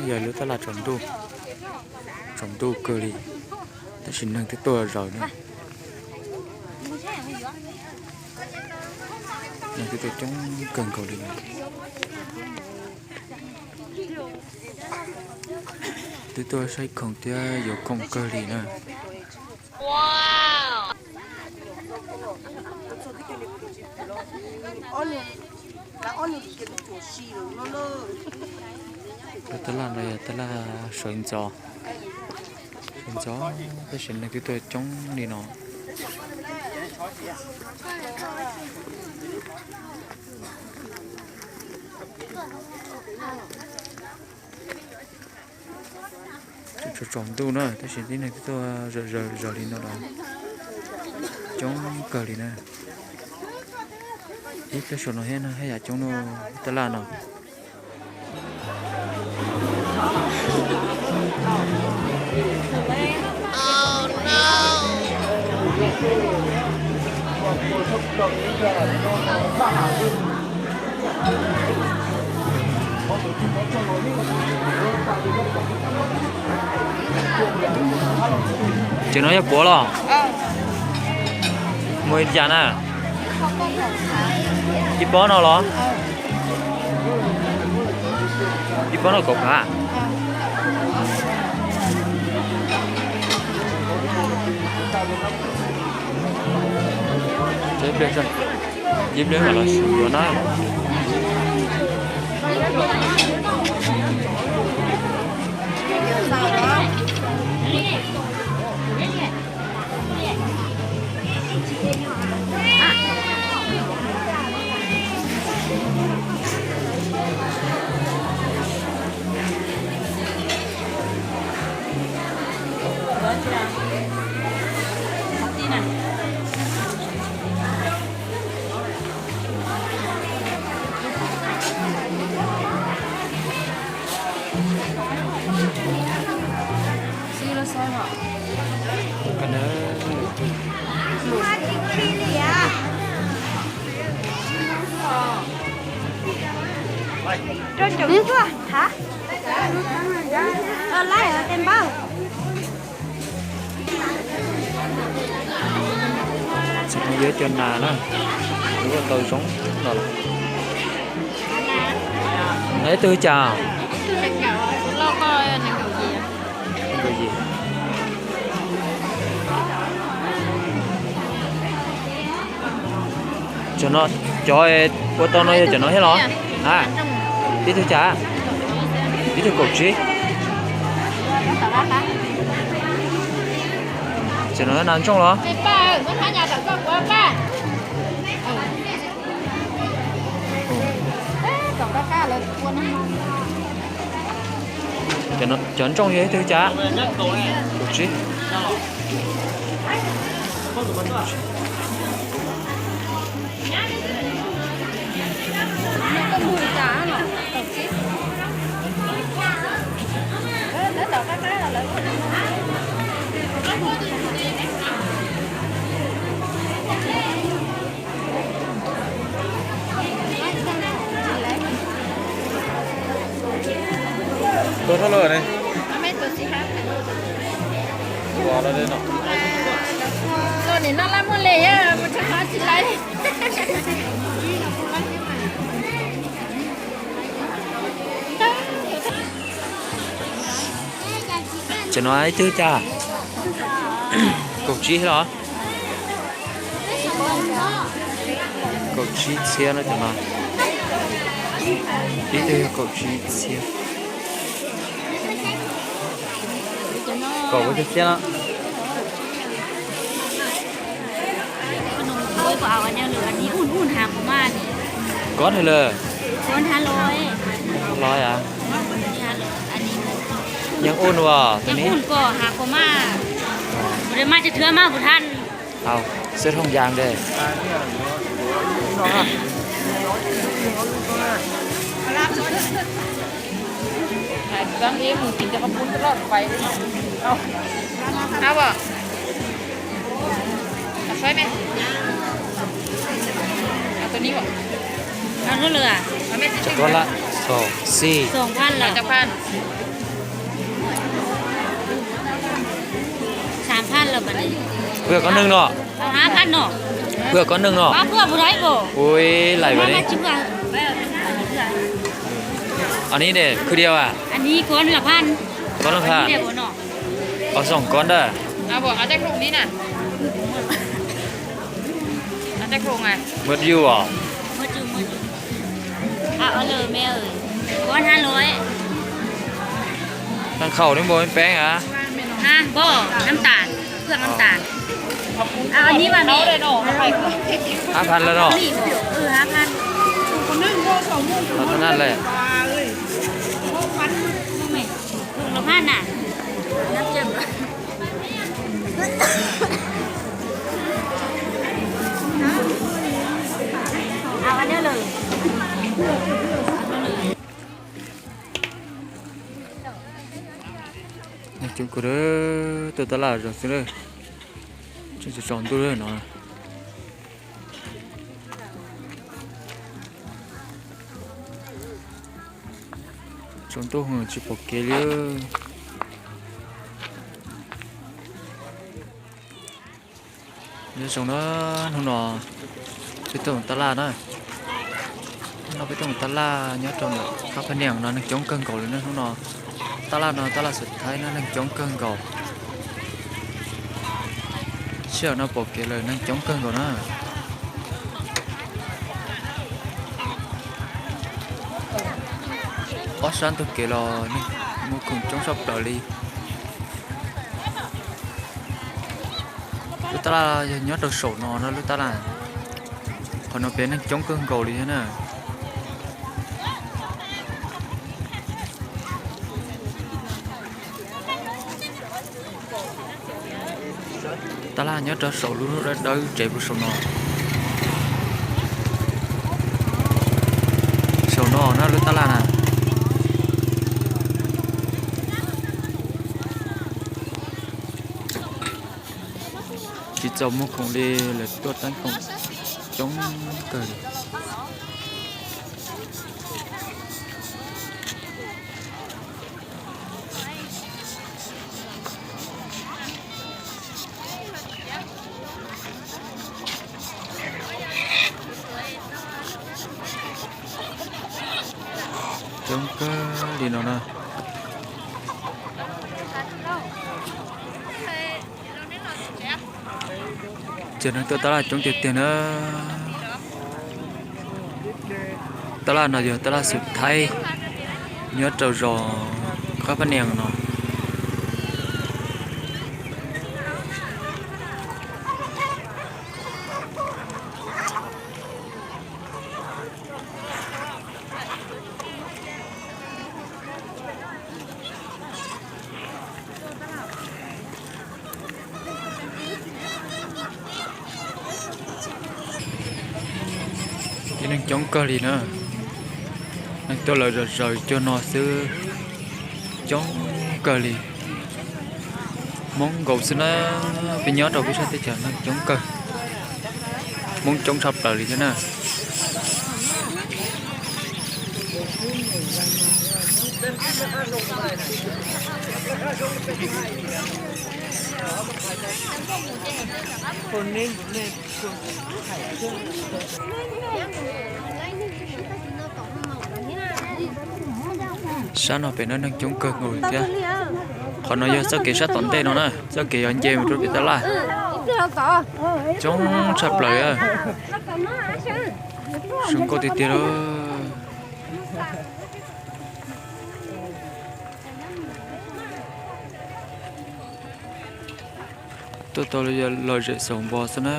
Yog lub tab laj tsaus ntuj, tsaus ntuj kawg li, tab sis neeg twb tuaj zaws na. Neeg twb tuaj coob kawg nkaus li. Twb tuaj saib khoom thiab yuav khoom kawg li na. Tab laj no yog tab laj sawv ntxov, sawv ntxov tab sis neeg twb tuaj coob li no. Tsaus ntuj na tab sis tib neeg twb tuaj zaws li no los coob kawg li na. Ib peb saum no thiab no haj yam coob no, tab laj no. Ces no yog puav los? Muag li cas na? Ib pob no los? Ib pob no kaum phav. Ib pliag mam los yuav na. Rau caum cuaj hả? Ờ, lái ở tem bao. Tsis muaj yuav cov nas na, yuav tau zoo no lawm. Nais twg cas? Nees nkaum yim. Cov no, cov ua tau no yog cov no thiab los? A, tib tug cas? Tib tug kaum tsib. Cov no nas ntsooj los? Cov ntsooj yog ib tug cas? Kaum tsib. Tuaj thab lawm ne. Ua lawm no. Los nim no laj muaj li, mus tshaj qhov tsis laiv. Cov no ib tug cas? Kaum tsib los? Kaum tsib txhiab no cov no. Ib tug yog kaum tsib txhiab. Kaum pua txhiab no. Koj hais lawm. Los yam. Yeej ua ua tus ni. Au, xwb thooj yas de. Cov koj lab, xoo, xij. Pwg koj neeg no. Pwg koj neeg no. Ui, laim vas ne. Anv ne, khwj diav as? Koj neeg pha. Ob xoom koj ntag. Muaj yuj os. Nag khaum ne, npua peeb as. Ab pha lawm no. Tab naj le. Neeg coob kawg, tuaj tab laj zog xwb, tseem tsaus ntuj no. Tsaus ntuj tsis pom kev li. Nyob zoo na, hnub no peb tuaj mus tab laj na. Hnub no peb tuaj mus tab laj nyob rau ntawm qab Phaj Niam no neeg coob kawg nkaus li na hnub no. Tab laj no tab laj xwm thaib no neeg coob kawg nkaus. Sij hawm no pom kev lawm neeg coob kawg nkaus na. Ob sab ntug kev los neeg muaj khoom coob tshaj plaws li. Lub tab laj yog nyob rau saum no na lub tab laj. Qhov no peb neeg coob kawg nkaus li thiab na. Tab laj nyob rau saum lub dawb dawb tsev puag saum no. Saum no na lub tab laj na. Tsis txaus muag khoom li lawm tuaj teeb khoom coob kawg li. Coob kawg li no na. Ces neeg tuaj tab laj coob tiag tiag na. Tab laj no yog tab laj xwm thaib nyob rau zos Qab Phab Nias no. Tib neeg coob kawg li na. Neeg tuaj lawm zom zaws cuag no xwb, coob kawg li. Hmoob nkaus xwb na, peb nyob rau peb sab teb chaws neeg coob kawg. Hmoob coob tshaj plaws li thiab na. Sab no pem no neeg coob kawg nkaus thiab. Qhov no yog txoj kev sab tom ntej no na, txoj kev yuav nce mus rau pem tab laj. Coob tshaj plaws. Zoo nkauj tiag tiag lauj. Tuaj tau lom zem xaus npo xwb na.